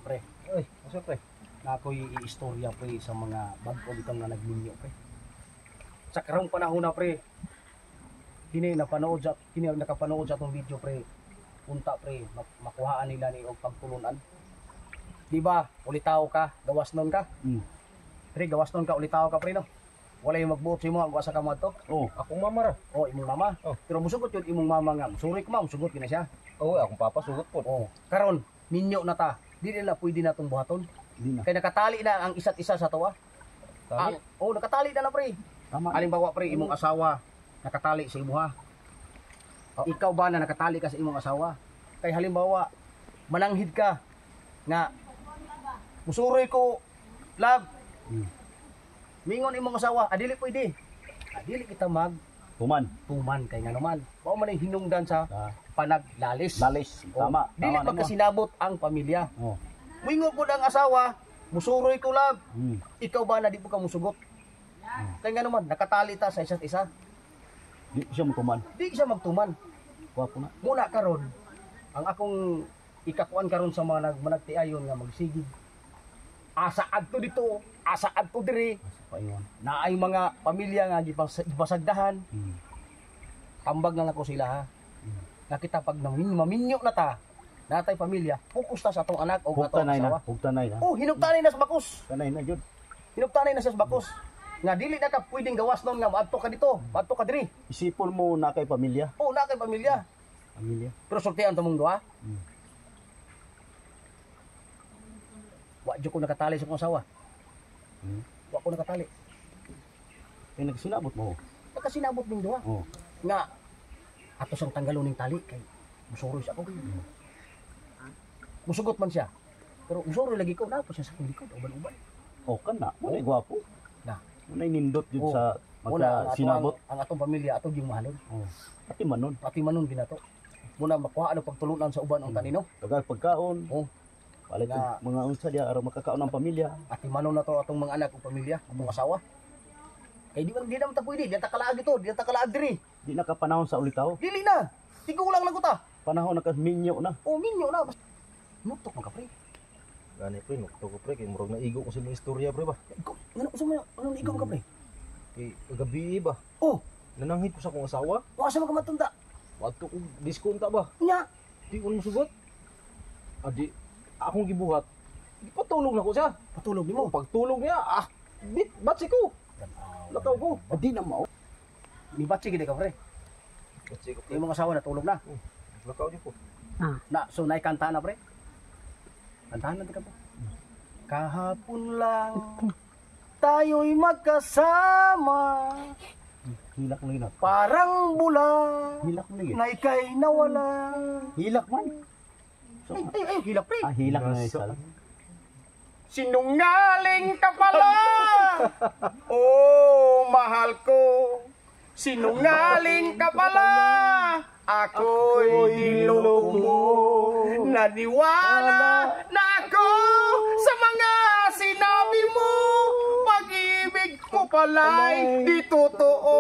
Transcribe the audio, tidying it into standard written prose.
Pre, Ay, asa, pre? Na ako'y iistorya, pre, sa mga bag-o bitong nga nagminyo, pre. Sa karong panahon na, pre, kini nakapanood sa atong video, pre. Unta, pre, makuhaan nila ni og pagtulunan. Di ba? Ulitaw ka, gawas nun ka. Pre, gawas nun ka, ulitaw ka, pre, no. Wala yung magbuot sa imo ang asa ka mo adto. Oh, Akong mama ra. Oh, imong mama. Oh. Pero musugot yun imong mama nga. Sorry ko, ma'am, musugot gina siya. Oh, akong papa sugot po. Oh, karon minyo na ta. Dili na pwede na tong buhaton. Di na. Kay nakatali na ang isa't isa sa tawa. Tali. Ang, oh, nakatali na na, pre. Tama. Halimbawa, pre, imong asawa nakatali sa imuha. Oh. Ikaw ba na nakatali ka sa imong asawa? Kay halimbawa, mananghid ka nga musuroy ko, love. Mingon imong asawa, adili pwede. Adili kita mag Tuman. tuman kay nga naman. Mao man ang hinungdan sa Ah, panaglalis. lalis. Oh, Tama. dili Tama nimo. magkasinabot ang pamilya. Oh. Muingon pud ang asawa, musuroy ko, love. Ikaw ba na di po ka musugot? Kay nga naman, nakatali ta sa isa't isa. Di siya mo tuman. Di siya magtuman. Gwapo na. Muna karon, ang akong ikakuan karon sa mga nagmanagtiayon nga magsigig. Asa adto dito, asa adto diri, Asa pa iwan. naay mga pamilya nga gipasagdahan. Tambag na lang ko sila, ha. Nakita pag maminyo na ta, natay pamilya, focus ta sa atong anak o atong Hugtanay na. asawa. Hugtanay na. Oh, hinugtanay na sa bakos. Tanay na jud. Hinugtanay na siya sa bakos. Nga dili na ka pwedeng gawas noon nga maadto ka dito, maadto ka diri. Isipon mo na kay pamilya. Oh, na kay pamilya. Pamilya. Pero sultian ta mong duha. Wa jud ko nakatali sa akong asawa. Wa ko nakatali. Kay nagsinabot mo. Nakasinabot ning duha. Oh. Nga ato sang tanggalon ning tali kay musuroy sa ako. Musugot man siya. Pero musuroy lagi ko na po siya sa akong likod, uban-uban. Oh, kana. Mo na gwapo. Na. Mo na nindot jud Oh. sa Muna ang magka sinabot. ang atong pamilya atong yung mahalon. Oh. Pati manon. Pati manon ginato. Muna makuha ano pagtulunan sa uban ang tanino. Tagal pagkaon. Oh. Palit Na- mga unsa diya aron makakaon ang pamilya. Ati manon na to atong mga anak ug pamilya, atong asawa. Kay di man di naman ta pwede, di ta kalaag ito, di ta kalaag diri. Di na ka panahon sa ulitaw. Dili na. Tigulang lang ko ta. Panahon na ka minyo na. O minyo na. Nutok man ka, pre. Gani, pre, nukto ko, pre, kay murag naigo ko sa imong istorya, pre, ba. Ikaw, ano sa mga ano ikaw ka, pre? Kay gabi ba. Oh, Nananghid ko sa akong asawa. wa sa mga matunda. Wadto ko disco unta ba. Nya, Di ko musugot. Adi akong gibuhat. Gipatulog na ko siya. Patulog nimo. Oh, pagtulog niya, ah, bit batsi ko. Lakaw ko. Di na mao. Ni batsi gid ka, pre. Batsi ko, pre. Imong asawa natulog na. Lakaw di ko. Na, so naikanta na, pre. Kantahan natin ka po. Kahapon lang tayo'y magkasama, Hilak mo na. parang bula Hilak mo na. Na ika'y nawala. Hilak man. So, Ay, ay, ay, hilak, pre. ah, hilak na isa lang. Sinungaling ka pala. Oh, mahal ko. Sinungaling ka pala. Ako'y niloko mo. Naniwala na ako sa mga sinabi mo. Pag-ibig ko pala'y di totoo.